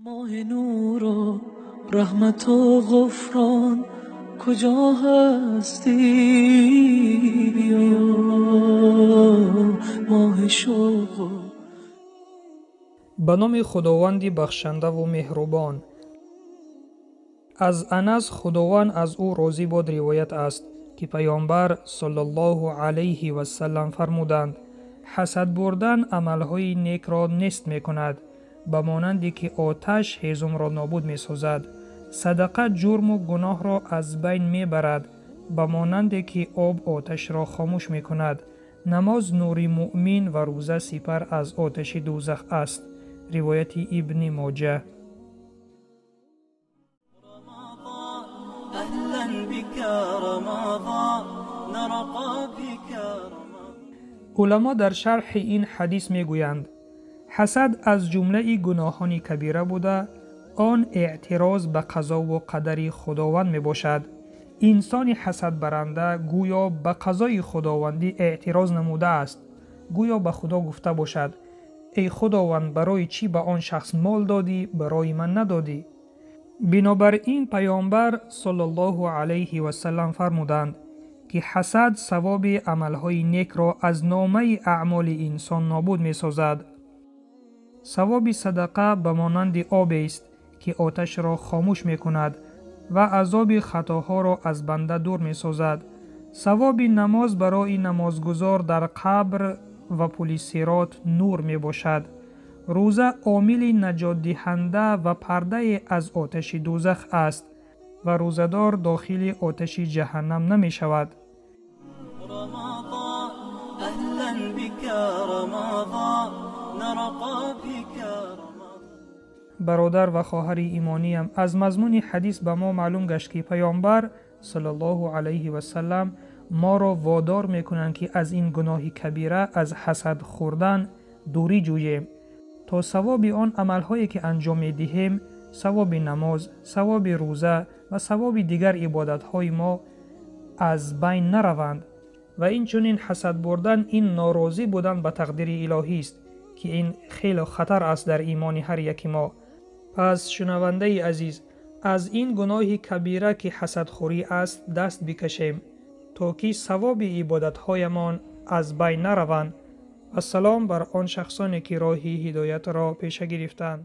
Моҳи нуру раҳмату ғуфрон, куҷо ҳастӣ биё, моҳи шавқ. Ба номи Худованди бахшандаву меҳрубон. Аз Анас, Худованд аз ӯ розӣ бод, ривоят аст, ки Паёмбар саллаллоҳу алайҳи васаллам фармуданд: ҳасад бурдан амалҳои некро нест мекунад, ба монанде ки оташ ҳезумро нобуд месозад. Садақа ҷурму гуноҳро аз байн мебарад, ба монанде ки об оташро хомӯш мекунад. Намоз нури муъмин ва рӯза сипар аз оташи дӯзах аст. Ривояти Ибни Моҷа. أهلا بك رمضان، نرقى بك رمضان. Уламо дар шарҳи ин ҳадис мегӯянд: ҳасад аз ҷумлаи гуноҳони кабира буда, он эътироз ба қазову қадари Худованд мебошад. Инсони ҳасадбаранда гӯё ба қазои худовандӣ эътироз намудааст, гӯё ба Худо гуфта бошад: эй Худованд, барои чӣ ба он шахс мол додӣ, барои ман надодӣ? Бинобар ин Паёмбар саллаллоҳу алайҳи васаллам фармуданд, ки ҳасад савоби амалҳои некро аз номаи аъмоли инсон нобуд месозад. Савоби садақа ба монанди обест, ки оташро хомӯш мекунад ва азоби хатоҳоро аз банда дур месозад. Савоби намоз барои намозгузор дар қабр ва пули сирот нур мебошад. Рӯза омили наҷотдиҳанда ва пардае аз оташи дӯзах аст ва рӯзадор дохили оташи ҷаҳаннам намешавад. رمضان، أهلا بك رمضان، نرقى بك رمضان. Бародар ва хоҳари имониям, аз мазмуни ҳадис ба мо маълум гашт, ки Паёмбар саллаллоҳу алайҳи васаллам моро водор мекунанд, ки аз ин гуноҳи кабира, аз ҳасад хӯрдан дурӣ ҷӯем, то савоби он амалҳое ки анҷом медиҳем, савоби намоз, савоби рӯза ва савоби дигар ибодатҳои мо аз байн нараванд. Ва инчунин ҳасад бурдан ин норозӣ будан ба тақдири илоҳист, ки ин хеле хатар аст дар имони ҳар яки мо. Пас шунавандаи азиз, аз ин гуноҳи кабира, ки ҳасадхӯрӣ аст, даст бикашем, то ки савоби ибодатҳоямон аз байн нараванд. Вассалом бар он шахсоне, ки роҳи ҳидоятро пеша гирифтанд.